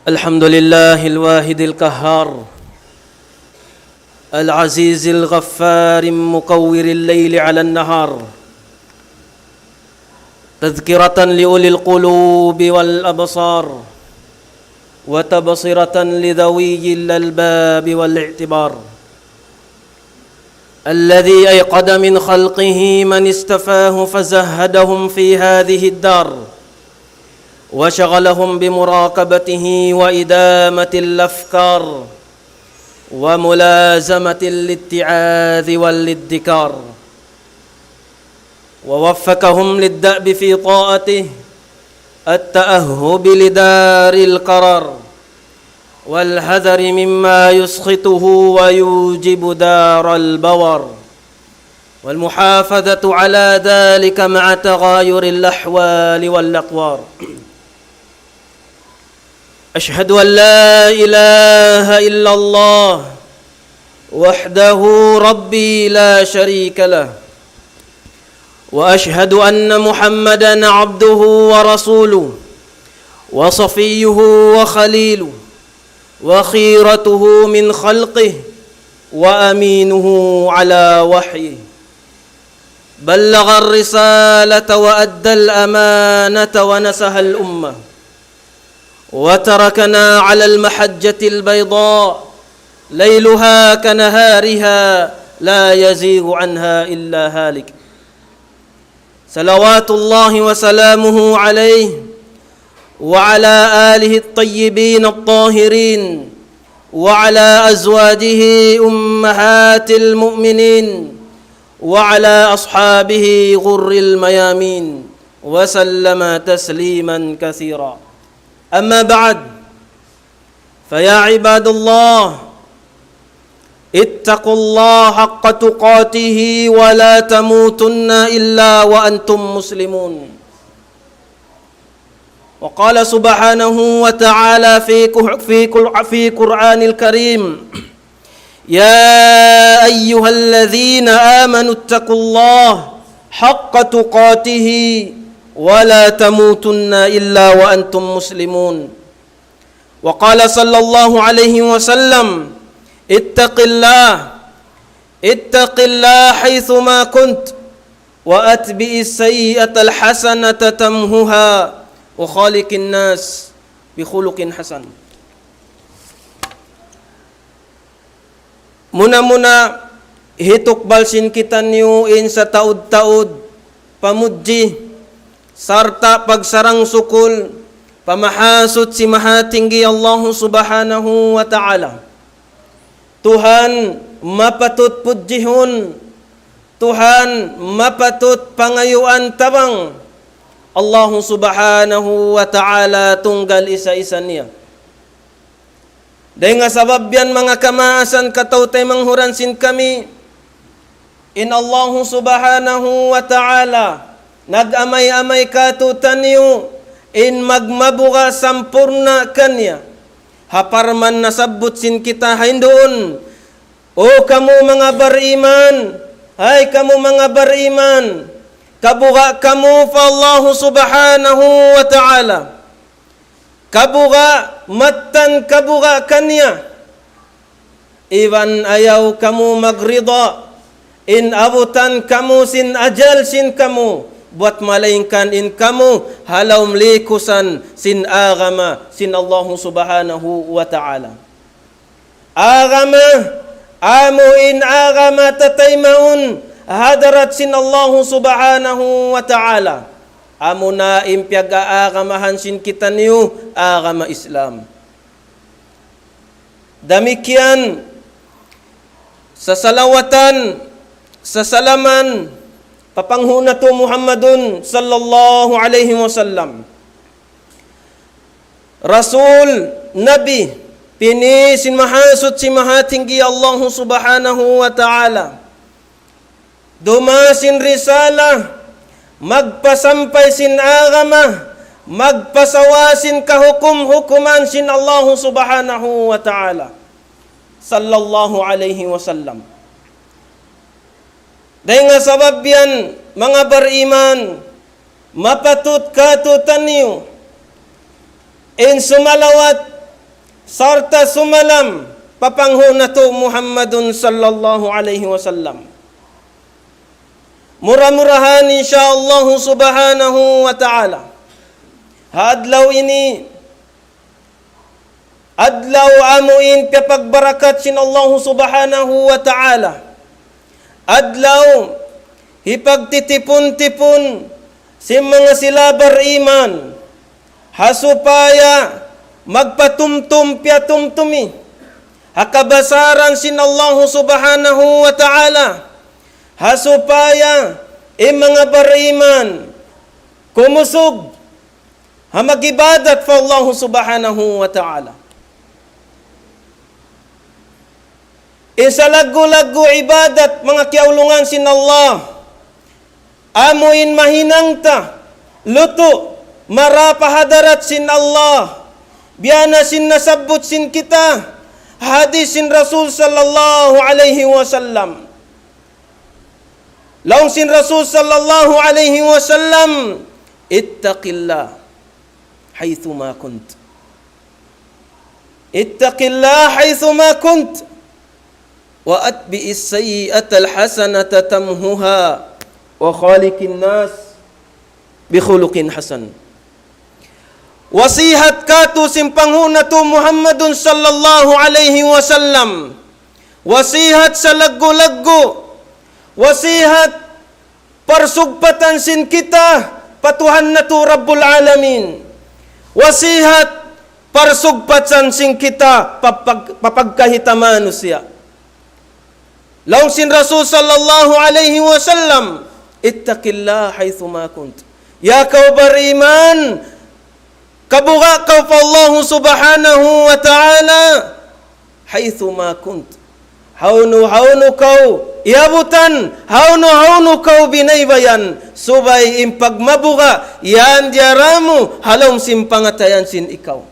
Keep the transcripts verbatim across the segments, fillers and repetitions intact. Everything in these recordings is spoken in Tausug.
الحمد لله الواحد القهار، العزيز الغفار، مكور الليل على النهار، تذكرة لأولي القلوب والأبصار، وتبصرة لذوي الألباب والاعتبار. الذي أيقظ من خلقه من اصطفاه فزهدهم في هذه الدار، وشغلهم بمراقبته وإدامة الأفكار، وملازمة الاتعاظ والادكار، ووفقهم للدأب في طاعته، التأهب لدار القرار، والحذر مما يسخطه ويوجب دار البوار، والمحافظة على ذلك مع تغاير الأحوال والأطوار. أشهد أن لا إله إلا الله وحده ربي لا شريك له، وأشهد أن محمدا عبده ورسوله، وصفيه وخليله، وخيرته من خلقه، وأمينه على وحيه، بلغ الرسالة وأدى الأمانة ونصح الأمة، وتركنا على المحجة البيضاء ليلها كنهارها لا يزيغ عنها إلا هالك. صلوات الله وسلامه عليه وعلى آله الطيبين الطاهرين وعلى أزواجه أمهات المؤمنين وعلى أصحابه غر الميامين وسلم تسليما كثيرا. أما بعد، فيا عباد الله، اتقوا الله حق تقاته ولا تموتن إلا وأنتم مسلمون. وقال سبحانه وتعالى في كه-، في كل-، في قرآن الكريم: يا أيها الذين آمنوا اتقوا الله حق تقاته ولا تموتن إلا وأنتم مسلمون. وقال صلى الله عليه وسلم: اتق الله، اتق الله حيثما كنت، وأتبع السيئة الحسنة تمحها، وخالق الناس بخلق حسن. Muna-muna, hitukbal sin kitaniyu in sataud-taud pamudji sarta' pagsarang-sukul pa Mahasuchi Mahatinggi Allahu Subhanahu wa Ta'ala. Tuhan mapatut pudjihun, Tuhan mapatut pangayuan tabang, Allahu Subhanahu wa Ta'ala tunggal isa-isa niya. Dayn ha sabab yan, manga kamaasan, kataw-taymanghuran sin kami, in Allahu Subhanahu wa Ta'ala nag-amay-amay kātu'niyu in magmabuga' sampurna' kaniya. Ha parman nasabbut sin kita ha yan duun, O kamu manga bariman, hay kamu manga bariman, kabuga' kamu pa Allahu Subhanahu wa Ta'ala. Kabuga', mattan kabuga' kaniya. Iban ayaw kamu magrida in abutan kamu sin ajal sin kamu, buwat malaingkan in kamu ha lawm likusan sin agama sin Allahu Subhanahu wa Ta'ala. Agama, amu in agama tataymaun ha hadarat sin Allahu Subhanahu wa Ta'ala. Amuna in piyag-aagamahan sin kitaniyu, agama Islam. Damikkiyan, sasalawatan, sasalaman, pa panghu' natu' Muhammadun sallallahu alayhi wasallam. Rasul, Nabi, pini' sin Mahasuchi Mahatinggi Allahu Subhanahu wa Ta'ala. Duma sin risala, magpasampay sin agama, magpasawa sin kahukum-hukuman sin Allahu Subhanahu wa Ta'ala. Sallallahu alayhi wasallam. Dayn ha sabab yan, manga bariman, mapatut kātu'niyu in sumalawat Sarta' sumalam pa panghu' natu' Muhammadun sallallahu alayhi wasallam. Mura-murahan, insya Allah subhanahu wa ta'ala, ha adlaw ini, adlaw amu in piyapagbarakat sin Allah subhanahu wa ta'ala, adlaw hipagtitipun-tipun sin manga sila bariman, ha supaya magpatumtum piyatumtumi ha kabasaran sin Allah subhanahu wa ta'ala, ha supaya in manga bariman kumusug ha mag-ibadat pa Allah subhanahu wa ta'ala. In salaggu'-laggu' ibadat, manga kiyaulungan sin Allah, amu in mahinang ta lutu' mara pa hadarat sin Allah. Biya' na sin nasabbut sin kita hadis sin Rasul sallallahu alayhi wasallam. Laung sin Rasul sallallahu alayhi wasallam, اتق الله حيثما كنت. اتق الله حيثما كنت، وأتبع السيئة الحسنة تمحها، وخالق الناس بخلق حسن. Wasihat katu' sin panghu' natu' Muhammadun sallallahu alayhi wasallam. Wasihat salaggu'-laggu'. Wasihat parsugpatan sin kita pa Tuhan natu' Rabbul Alamin. Wasihat parsugpatan sin kita pa pag-, pa pagkahita manusiya'. Laung sin Rasul sallallahu alayhi wasallam, اتق الله حيثما كنت. Ya kaw bariman, kabuga' kaw pa Allah subhanahu wa ta'ala, حيثما كنت. Hawnu-hawnu kaw iyabutan, hawnu-hawnu kaw binaybayan, subay in pagmabuga', yan diyara mu, ha lawm sin pangatayan sin ikaw.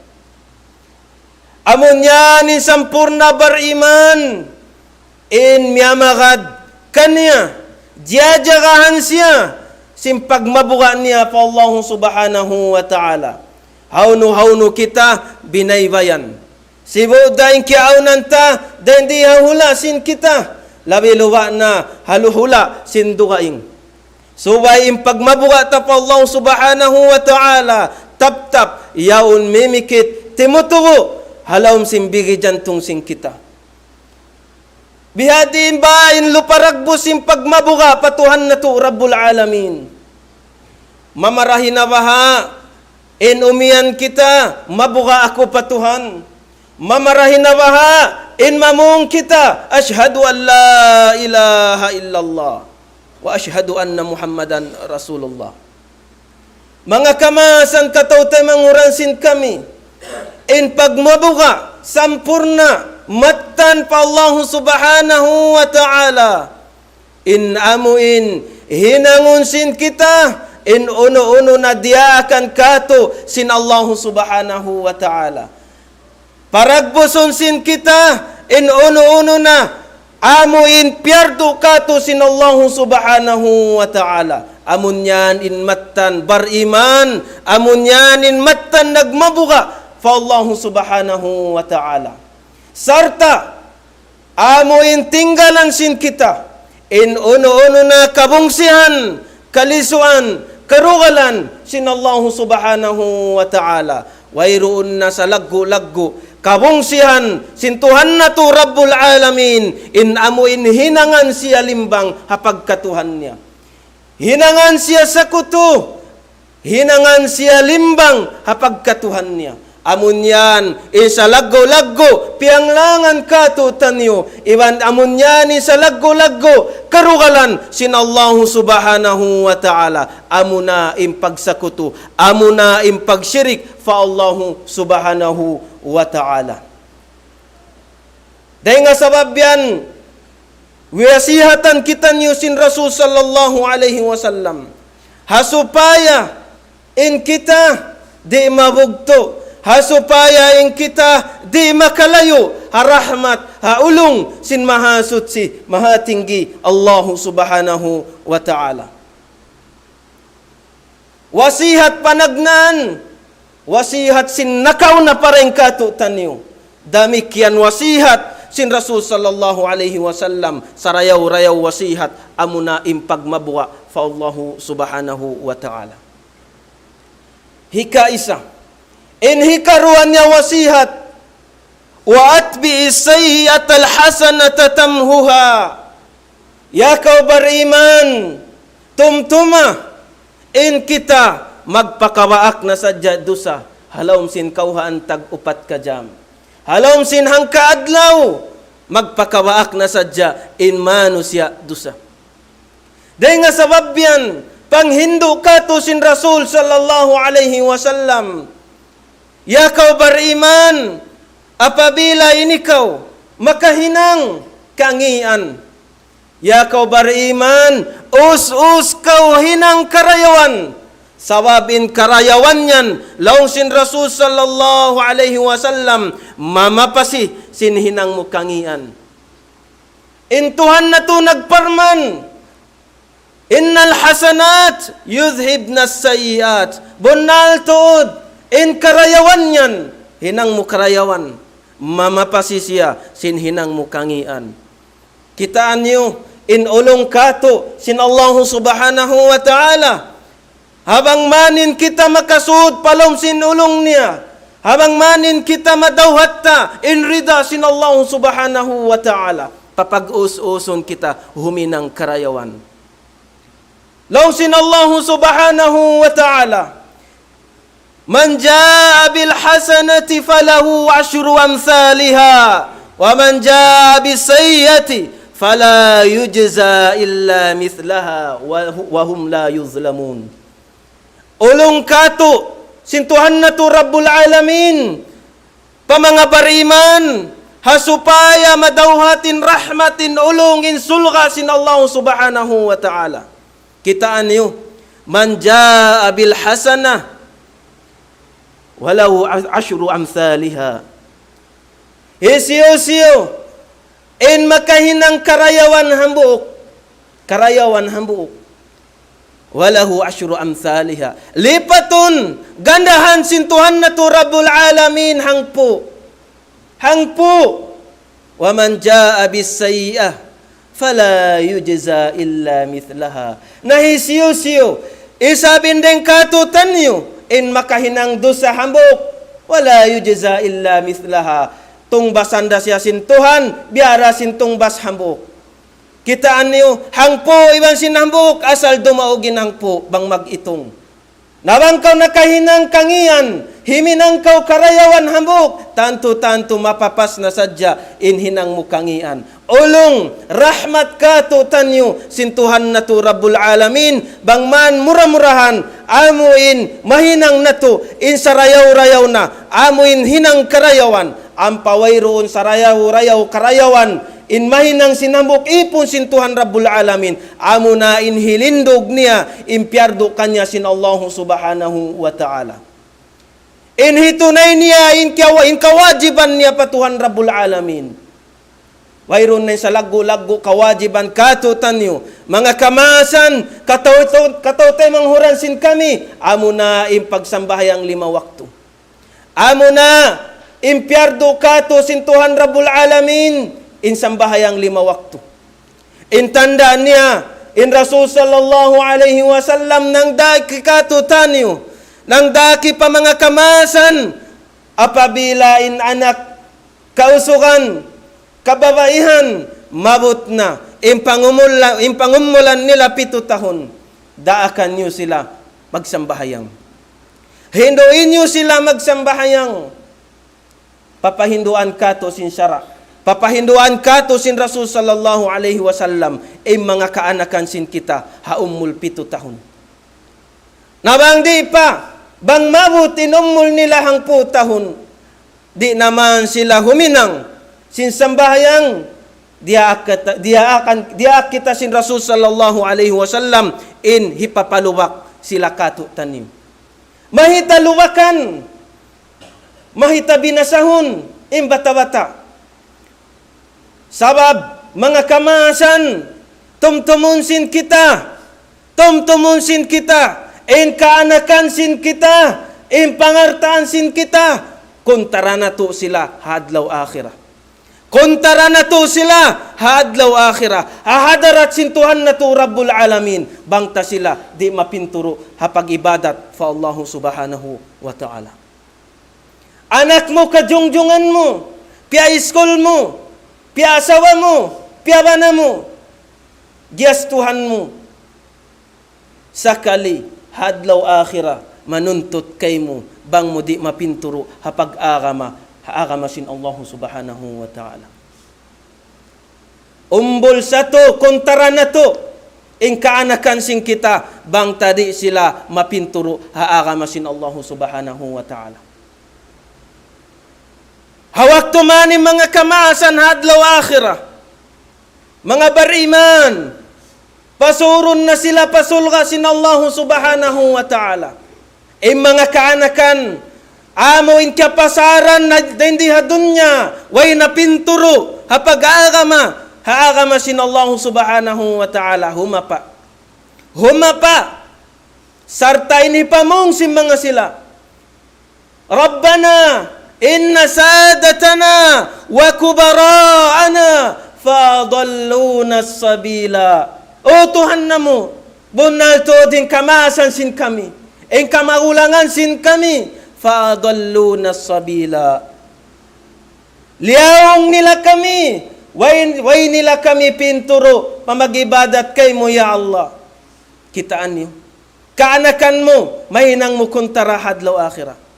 Amun yan in sampurna' bariman, in miyamagad kaniya, jiyajagahan siya sin pagmabuga' niya pa Allah subhanahu wa ta'ala. Hawnu-hawnu kita binaybayan. Sibu' da in kiyaawnan ta, dayn di ha hula' sin kita. Labi-labi na ha lu-, hula' sin dugaing. Subay in pagmabuga' ta pa Allah subhanahu wa ta'ala, taptap, yaun mimikit, timutubu', ha lawm sin bigi jantung sin kita. Bihadin ba in luparagbus sin pagmabuga' pa Tuhan natu' Rabbul Alamin. Mamarahi na baha' in umiyan kita, mabuga' aku pa Tuhan. Mamarahi na baha' in mamung kita, أشهد أن لا إله إلا الله وأشهد أن محمدا رسول الله. Manga kamaasan kataw-taymanghuran sin kami, in pagmabuga' sampurna' mattan pa Allahu subhanahu wa ta'ala, in amu in hinangun sin kita, in unu-unu na diyaakan kātu' sin Allahu subhanahu wa ta'ala. Paragbusun sin kita in unu-unu na amu in piyardu kātu' sin Allahu subhanahu wa ta'ala. Amun yan in mattan bariman, amun yan in mattan nagmabuga' pa Allahu subhanahu wa ta'ala. Sarta' amu in tinggalan sin kita in unu-unu na kabungsihan, kalisuan, karugalan sin Allahu subhanahu wa ta'ala. Wayruun na salaggu'-laggu' kabungsihan sin Tuhan natu' Rabbul Alamin, in amu in hinangan siya limbang ha pagkatuhan niya. Hinangan siya sakutu, hinangan siya limbang ha pagkatuhan niya. Amun yan in salaggu'-laggu' piyanglangan kātu'niyu, iban amun yan in salaggu'-laggu' karugalan sin Allahu subhanahu wa ta'ala, amuna in pagsakutu, amuna in pagshirik pa Allahu subhanahu wa ta'ala. Dayn ha sabab yan, wiyasihatan kitaniyu sin Rasul sallallahu alayhi wasallam, ha supaya in kita di' mabugtu', ha supaya in kita di' makalayu' ha rahmat, ha ulung sin Mahasuchi, Mahatinggi Allahu subhanahu wa ta'ala. Wasihat panagnaan, wasihat sin nakauna pa dayn kātu'niyu. Damikkiyan wasihat sin Rasul sallallahu alayhi wasallam, sarayaw-rayaw wasihat, amuna in pagmabuga' pa Allahu subhanahu wa ta'ala. Hikaisa, in hikaruwa niya wasihat, وَأَتْبِعِ السَّيِّئَةَ الْحَسَنَةَ تَمْحُهَا. Ya kaw bariman, tumtuma, in kita magpakawaak na sadja dusa, ha lawm sin kawhaan tag-upat ka jam. Ha lawm sin hangka adlaw, magpakawaak na sadja in manusiya' dusa. Dayn ha sabab yan, panghindu' katu' sin Rasul sallallahu alayhi wasallam, ya kaw bariman, apabila in ikaw makahinang kangīan, ya kaw bariman, us-us kaw hinang karayawan. Sabab in karayawan yan, laung sin Rasul sallallahu alayhi wasallam, mamapasi sin hinang mu kangīan. In Tuhan natu' nagparman, إِنَّ الْحَسَنَاتِ يُذْهِبْنَ السَّيِّئَاتِ. Bunnal tuud, in karayawan yan, hinang mu karayawan, mamapasi siya sin hinang mu kangīan. Kitaa niyu, in ulung katu' sin Allahu subhanahu wa ta'ala. Ha bang man in kita makasud pa lawm sin ulung niya, ha bang man in kita madawhat ta in rida sin Allahu subhanahu wa ta'ala, papag-us-usun kita huminang karayawan. Laung sin Allahu subhanahu wa ta'ala, مَنْ جَاءَ بِالْحَسَنَةِ فَلَهُ عَشْرُ أَمْثَالِهَا وَمَنْ جَاءَ بِالسَّيِّئَةِ فَلَا يُجْزَى إِلَّا مِثْلَهَا وَهُمْ لَا يُظْلَمُونَ. Ulung katu' sin Tuhan natu' Rabbul Alamin pa manga bariman, ha supaya madawhat in rahmat, in ulung, in surga' sin Allah subhanahu wa ta'ala. Kitaa niyu, مَنْ جَاءَ بِالْحَسَنَةِ فَلَهُ عَشْرُ أَمْثَالِهَا. Hisiyu-siyu in makahinang karayawan hambuuk, karayawan hambuuk, فَلَهُ عَشْرُ أَمْثَالِهَا. Lipatun, gandahan sin Tuhan natu' Rabbul Alamin hangpu'. Hangpu'. وَمَنْ جَاءَ بِالسَّيِّئَةِ فَلَا يُجْزَى إِلَّا مِثْلَهَا. Na hisiyu-siyu isab dayn katu'niyu in makahinang dusa hambuuk, فَلَا يُجْزَى إِلَّا مِثْلَهَا. Tungbasan da siya sin Tuhan, biya' da sin tungbas hambuuk. Kitaa niyu, hangpu' iban sin hambuuk, asal dumaug in hangpu' bang mag-itung. Na bang kaw nakahinang kangīan, himinang kaw karayawan hambuuk, tantu-tantu mapapas na sadja in hinang mu kangīan. Ulung, rahmat katu'niyu sin Tuhan natu' Rabbul Alamin, bang man mura-murahan, amu in mahinang natu', in sarayaw-rayaw na, amu in hinang karayawan, ampa wayruun sarayaw-rayaw karayawan, in mahinang sin hambuuk īpun sin Tuhan Rabbul Alamin, amuna in hilindug niya, in piyardu kaniya sin Allahu subhanahu wa ta'ala. In hitunay niya, in kawa-, in kawajiban niya pa Tuhan Rabbul Alamin. Wayruun na in salaggu'-laggu' kawajiban katu'niyu. Manga kamaasan, kataw-, kataw-taymanghuran sin kami, amuna in pagsambahayang lima waktu. Amuna in piyardu katu' sin Tuhan Rabbul Alamin, in sambahayang lima waktu. In tanda' niya, in Rasul sallallahu alayhi wasallam nangdaki katu'niyu, nangdaki pa manga kamaasan, apabila in anak kausugan, kababaihan, maabut na, in pangumulan, in pangumulan nila pitu tahun, daakan niyu sila magsambahayang. Hinduin niyu sila magsambahayang. Papahinduan katu' sin sara'. Papahinduan katu' sin Rasul sallallahu alayhi wasallam. In manga kaanakan sin kita, ha umul pitu tahun. Na bang di' pa, bang maabut in umul nila hangpu' tahun, di' na man sila huminang sin sambahayang, diyaak kita, diyaakan, diyaak kita sin Rasul sallallahu alayhi wasallam, in hipapalubak sila katu'niyu. Mahita lubakan, mahita binasahun, in bata'-bata'. Sabab, manga kamaasan, tumtumun sin kita, tumtumun sin kita, in kaanakan sin kita, in pangaltaan sin kita, Kuntara natu' sila ha adlaw akhirat. Kuntara natu' sila ha adlaw akhirat. Ha hadarat sin Tuhan natu' Rabbul Alamin. Bang ta sila di' mapinturu' ha pag-ibadat pa Allahu Subhanahu wa Ta'ala. Anak mu, kajungjungan mu, piyaiskul mu, piyaasawa mu, piyabana mu, giyastuhan mu. Sakali ha adlaw akhirat, manuntut kaymu, bang mu di' mapinturu' ha pag-agama, ha agama sin Allahu Subhanahu wa Ta'ala. Umbul sa tu, kuntara natu', in kaanakan sin kita, bang ta di' sila mapinturu' ha agama sin Allahu Subhanahu wa Ta'ala. Ha waktu man in manga kamaasan ha adlaw akhirat, manga bariman, pasurun na sila pa surga' sin Allahu Subhanahu wa Ta'ala. In manga kaanakan, amu in kapasaran na dindi ha dunya, way napinturu' ha pag-agama, ha agama sin Allahu Subhanahu wa Ta'ala, humapa'. Humapa'. Sarta' in hipamung sin manga sila. ربنا إن سادتنا وكبراءنا فأضلونا السبيلا. O Tuhan namu', bunnal tuud in kamaasan sin kami, in kamagulangan sin kami, فأضلونا السبيلا. Liyaung nila kami, way, way nila kami pinturu' pa mag-ibadat kaymu, ya Allah. Kitaa niyu. Kaanakan mu, mahinang mu kuntara ha adlaw akhirat.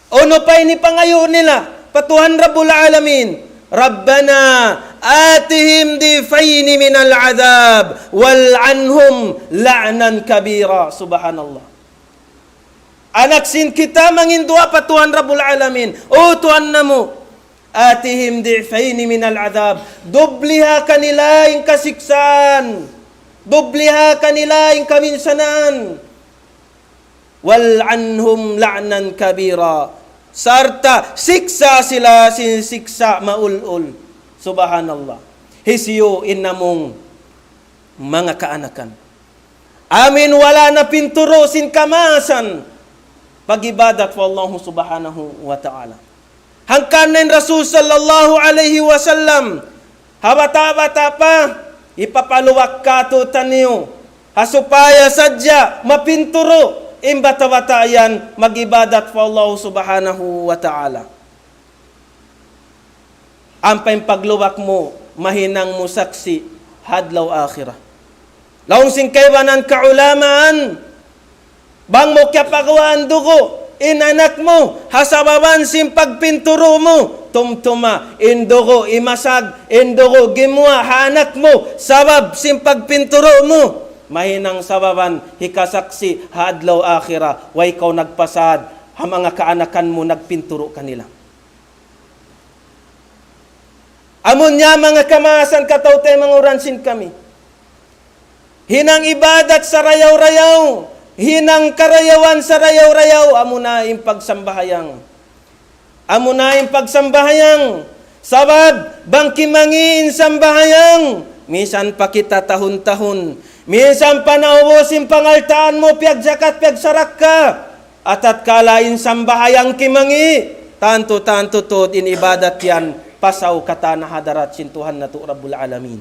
Unu pa in pangayu' nila pa Tuhan Rabbul Alamin? ربنا آتهم ضعفين من العذاب والعنهم لعنا كبيرا. Subhanallah. Anak sin kita mangin duwaa pa Tuhan Rabbul Alamin. O Tuhan namu', آتهم ضعفين من العذاب. Dubliha kanila in kasiksaan. Dubliha kanila in kaminsanaan. والعنهم لعنا كبيرا. Sarta' siksa sila sin siksa' maul-ul. Subhanallah. Hisiyu in namung manga kaanakan. Amu in wala' napinturu' sin kamaasan pag-ibadat pa Allahu Subhanahu wa Ta'ala. Hangkan in Rasul sallallahu alayhi wasallam, ha bata'-bata' pa, hipapaluwak kātu'niyu, ha supaya sadja mapinturu' in bata'-bata' yan mag-ibadat pa Allahu Subhanahu wa Ta'ala. Ampa in pagluwak mu, mahinang mu saksi' ha adlaw akhirat. Laung sin kaibanan kaulamaan, bang mu kiyapaguwaan dugu' in anak mu, ha sababan sin pagpinturu' mu, tumtuma, in dugu' imasag, in dugu' gimuwa' ha anak mu, sabab sin pagpinturu' mu, mahinang sababan hikasaksi' ha adlaw akhirat, way kaw nagpasad, ha manga kaanakan mu nagpinturu' kanila. Amu niya manga kamaasan kataw-taymanghuran sin kami. Hinang ibadat sarayaw-rayaw, hinang karayawan sarayaw-rayaw, amuna in pagsambahayang. Amuna in pagsambahayang. Sabab, bang kimangi' in sambahayang, minsan pa kita tahun-tahun, minsan pa naubus in pangaltaan mu, piyagjakat, piyagsarakka. Atatkala in sambahayang kimangi', tantu-tantu tuud in ibadat yan, pasaw katan ha hadarat sin Tuhan natu' Rabbul Alamin.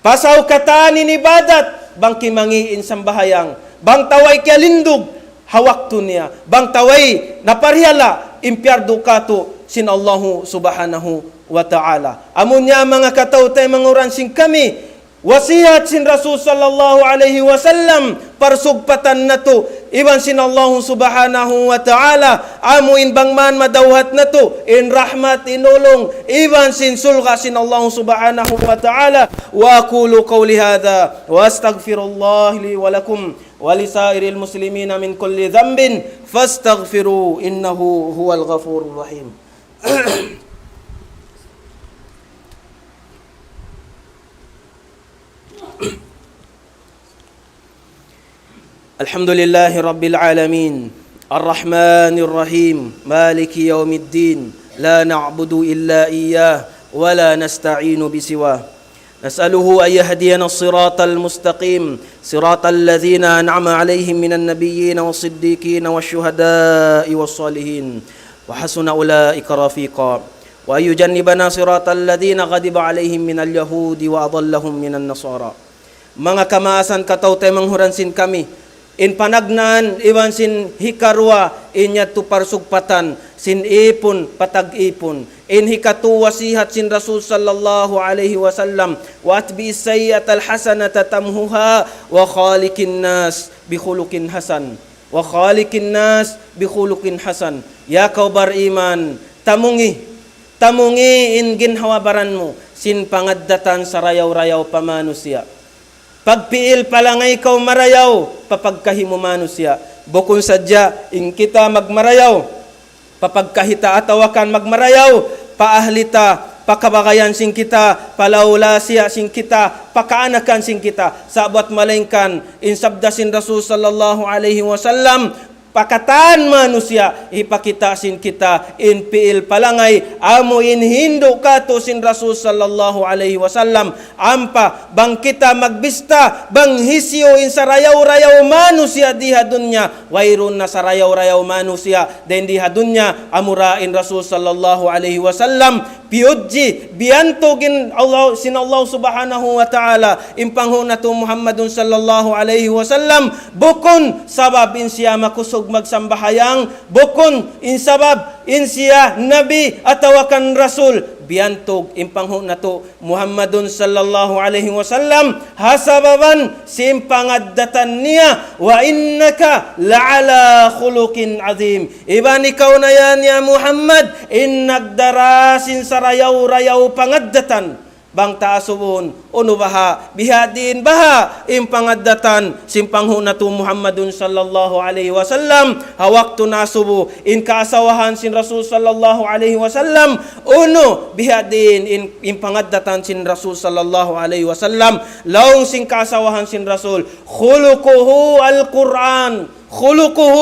Pasaw katan in ibadat, bang kimangi' in sambahayang, bang ta way kiyalindug ha waktu niya, bang ta way naparihala' in piyardu katu' sin Allahu Subhanahu wa Ta'ala. Amu niya manga kataw-taymanghuran sin kami, wasiyat sin Rasul sallallahu alayhi wasallam, parsugpatan natu', iban sin Allahu Subhanahu wa Ta'ala, amu in bang man madawhat natu', in rahmat, in ulung, iban sin surga' sin Allahu Subhanahu wa Ta'ala. وأقول قولي هذا وأستغفر الله لي ولكم ولسائر المسلمين من كل ذنب فاستغفروه إنه هو الغفور الرحيم. الحمد لله رب العالمين، الرحمن الرحيم، مالك يوم الدين، لا نعبد إلا إياه ولا نستعين بسواه. نسأله أن يهدينا الصراط المستقيم، صراط الذين أنعم عليهم من النبيين والصديقين والشهداء والصالحين. وحسن أولئك رفيقا، وأن يجنبنا صراط الذين غضب عليهم من اليهود وأضلهم من النصارى. Manga kamaasan kataw-taymanghuran sin kami, in panagnaan iban sin hikaruwa, in yadtu parsugpatan sin ipun pa tag-ipun. In hikatū wasihat sin Rasul sallallahu alayhi wasallam, وأتبع السيئة الحسنة تمحها وخالق الناس بخلق حسن. وخالق الناس بخلق حسن. Ya kaw bariman, tamungi, tamungi in ginhawa-baran mu sin pangaddatan sarayaw-rayaw pa manusiya'. Pagpi'il palangay kaw marayaw pa pagkahi mu manusiya'. Bukun sadja in kita magmarayaw pa pagkahi ta atawa kan magmarayaw pa ahli ta, pa kabagayan sin kita, pa lawlasiya sin kita, pa kaanakan sin kita. Sa' buwat malaingkan, in sabda sin Rasul sallallahu alayhi wasallam, pa katan manusiya', hipakita' sin kita in pi'il palangay, amu in hindu' katu' sin Rasul sallallahu alayhi wasallam, ampa bang kita magbista, bang hisiyu in sarayaw-rayaw manusiya' di ha dunya, wayruun na sarayaw-rayaw manusiya' dayn di ha dunya, amura in Rasul sallallahu alayhi wasallam, piyudji, biyantug in Allah, sin Allah subhanahu wa ta'ala, in panghu' natu' Muhammadun sallallahu alayhi wasallam, bukun sabab in siya makusug magsambahayang, bukun in sabab in siya nabi atawa kan rasul, biyantug in panghu' natu' Muhammadun sallallahu alayhi wasallam, ha sababan sin pangaddatan niya, وإنك لعلى خلق عظيم. Iban ikaw na yan, ya Muhammad, in nagdara sin sarayaw-rayaw pangaddatan. Bang ta asubuhun, unu baha', bihadiin baha', in pangaddatan sin panghu' natu' Muhammadun sallallahu alayhi wasallam, ha waktu naasubu, in kaasawahan sin Rasul sallallahu alayhi wasallam, unu, bihadiin in, in pangaddatan sin Rasul sallallahu alayhi wasallam, laung sin kaasawahan sin Rasul, خلقه القرآن. خلقه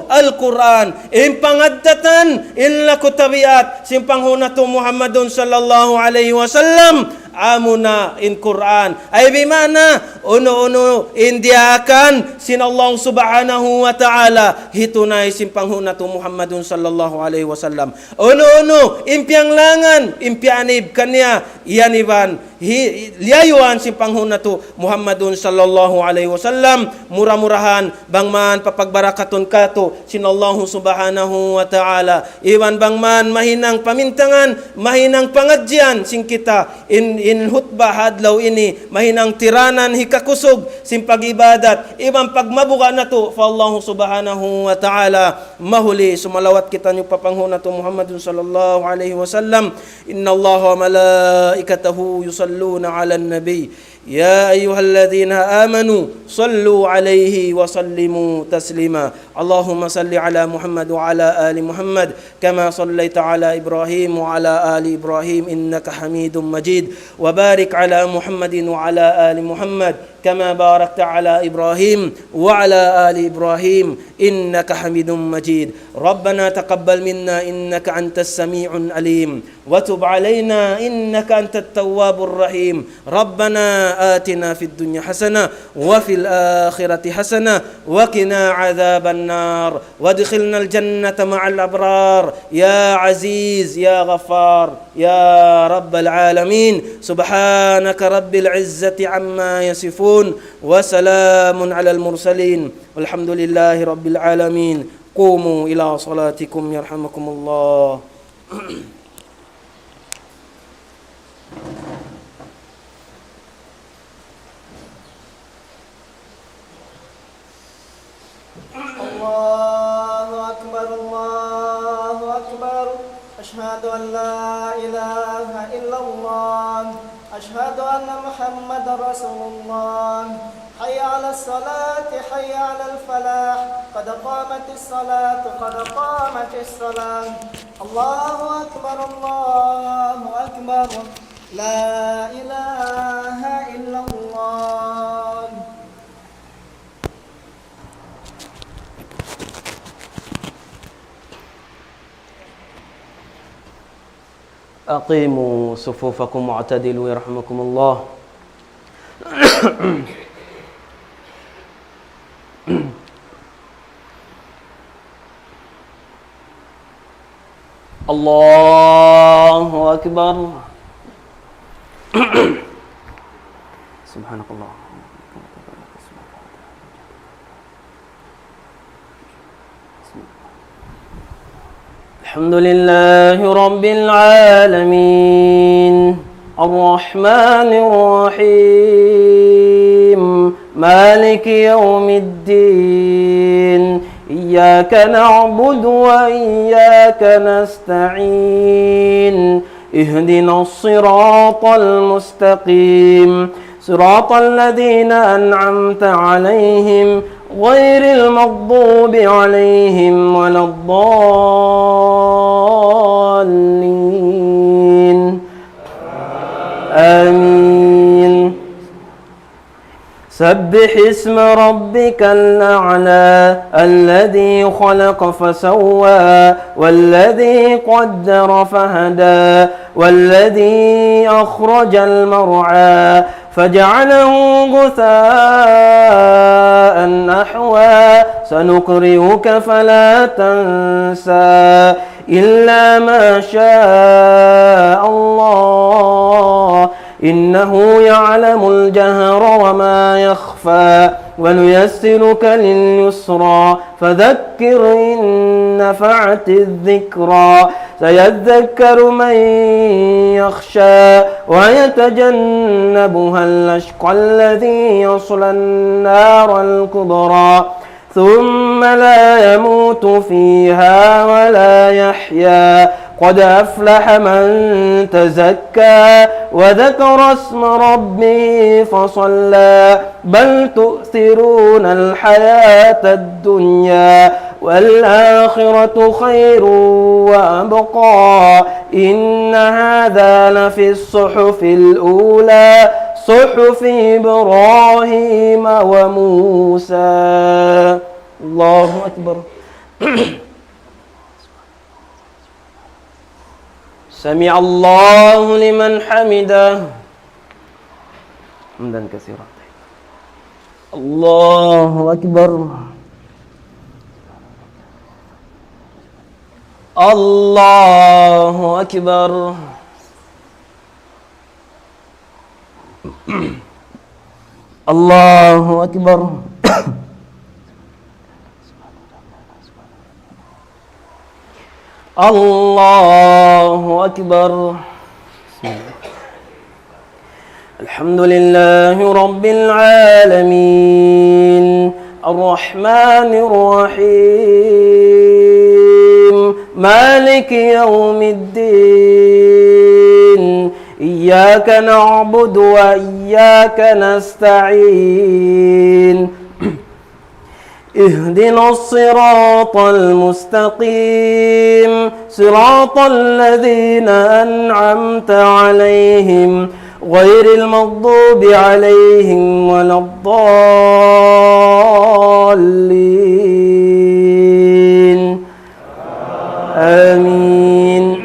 القرآن. In pangaddatan, in laku tabiat sin panghu' natu' Muhammadun sallallahu alayhi wasallam, amuna in Qur'an. Ay bima'na, unu-unu in diyaakan sin Allah subhanahu wa ta'ala, hitunay sin panghu' natu' Muhammadun sallallahu alayhi wasallam. Unu-unu in piyanglangan, in piyanib kaniya, yan iban, hi-, liyayuan sin panghu' natu' Muhammadun sallallahu alayhi wasallam, mura-murahan, bang man papagbarakatun katu' sin Allahu subhanahu wa ta'ala, iban bang man mahinang pamintangan, mahinang pangadjian sin kita, in, in hutba ha adlaw ini, mahinang tiranan hikakusug sin pag-ibadat, iban pagmabuga' natu' pa Allahu subhanahu wa ta'ala, mahuli sumalawat kitaniyu pa panghu' natu' Muhammadun sallallahu alayhi wasallam, إن الله وملائكته يصلون على النبي، يا أيها الذين آمنوا صلوا عليه وسلموا تسليما. اللهم صل على محمد وعلى آل محمد كما صليت على إبراهيم وعلى آل إبراهيم إنك حميد مجيد. وبارك على محمد وعلى آل محمد كما باركت على إبراهيم وعلى آل إبراهيم إنك حميد مجيد. ربنا تقبل منا إنك أنت السميع العليم وتب علينا إنك أنت التواب الرحيم. ربنا آتنا في الدنيا حسنة وفي الآخرة حسنة وقنا عذاب النار وأدخلنا الجنة مع الأبرار يا عزيز يا غفار يا رب العالمين. سبحانك رب العزة عما يصفون وسلام على المرسلين والحمد لله رب العالمين. قوموا إلى صلاتكم يرحمكم الله. الله أكبر، الله أكبر. أشهد أن لا إله إلا الله. أشهد أن محمدا رسول الله. حي على الصلاة، حي على الفلاح. قد قامت الصلاة، قد قامت الصلاة. الله أكبر، الله أكبر. لا إله إلا الله. أقيموا صفوفكم واعتدلوا يرحمكم الله. الله أكبر. سبحانك اللهم. الحمد لله رب العالمين. الرحمن الرحيم. مالك يوم الدين. إياك نعبد وإياك نستعين. اهدنا الصراط المستقيم. صراط الذين أنعمت عليهم غير المغضوب عليهم ولا الضالين. آمين. سبح اسم ربك الأعلى الذي خلق فسوى والذي قدر فهدى والذي أخرج المرعى فجعله غثاء أحوى سنقرئك فلا تنسى إلا ما شاء الله إنه يعلم الجهر وما يخفى ونيسرك لليسرى فذكر إن نفعت الذكرى سيذكر من يخشى ويتجنبها الأشقى الذي يصلى النار الكبرى ثم لا يموت فيها ولا يحيا قد أفلح من تزكى وذكر اسم ربه فصلى بل تؤثرون الحياة الدنيا والآخرة خير وأبقى إن هذا لفي الصحف الأولى صحف إبراهيم وموسى. الله أكبر. سمع الله لمن حمده. حمدا كثيرا. الله أكبر. الله أكبر. الله أكبر. الله أكبر. الحمد لله رب العالمين. الرحمن الرحيم. مالك يوم الدين. إياك نعبد وإياك نستعين. اهدنا الصراط المستقيم، صراط الذين أنعمت عليهم، غير المغضوب عليهم ولا الضالين. آمين.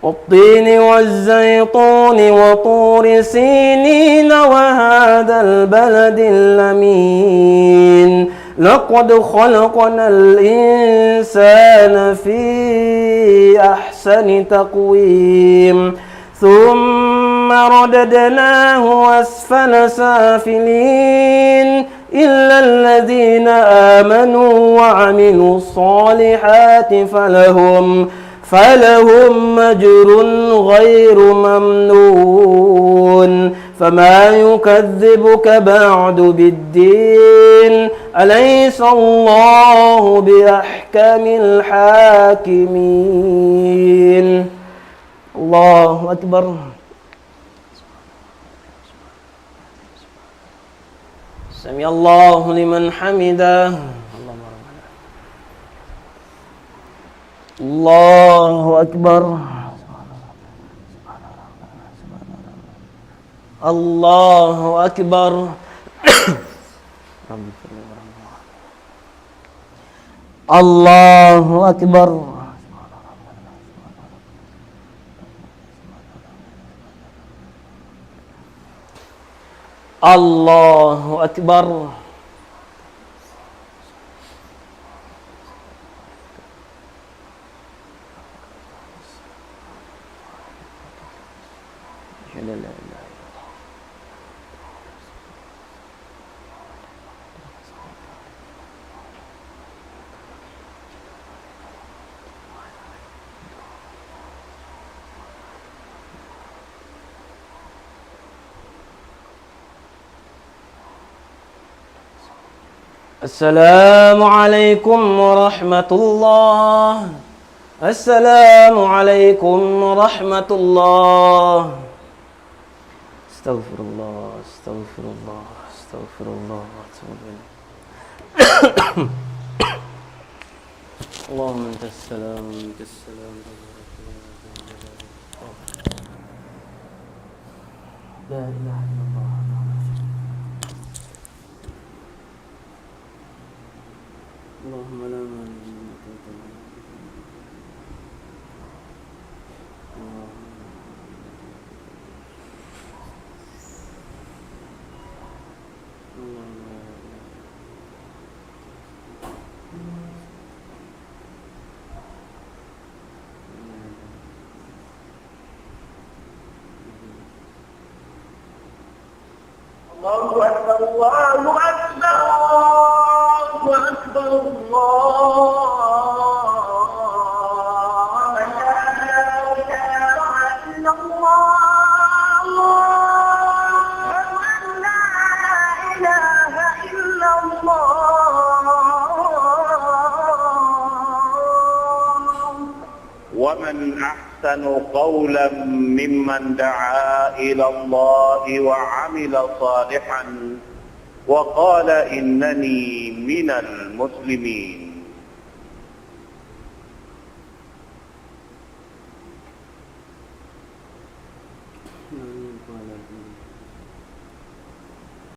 والتين والزيتون وطور سينين وهذا البلد الأمين. لقد خلقنا الإنسان في أحسن تقويم. ثم رددناه أسفل سافلين. إلا الذين آمنوا وعملوا الصالحات فلهم فلهم أجر غير ممنون. فما يكذبك بعد بالدين. أليس الله بأحكم الحاكمين. الله أكبر. سمع الله لمن حمده. اللهم ربنا. الله أكبر. الله أكبر. الله أكبر. الله أكبر. السلام عليكم ورحمة الله. السلام عليكم ورحمة الله. أستغفر الله، أستغفر الله، أستغفر الله وأتوب إليه. اللهم أنت السلام ومنك السلام، تبارك يا ذا الجلال والإكرام. لا إله إلا الله. اللهم لا مانع لما أعطيت ولا، اللهم، اللهم لا إله إلا أنت. الله أكبر، الله أكبر، الله أكبر، الله أكبر. لا إله إلا الله. أشهد أن لا إله إلا الله. ومن أحسن قولا ممن دعا إلى الله وعمل صالحا وقال إنني من المسلمين.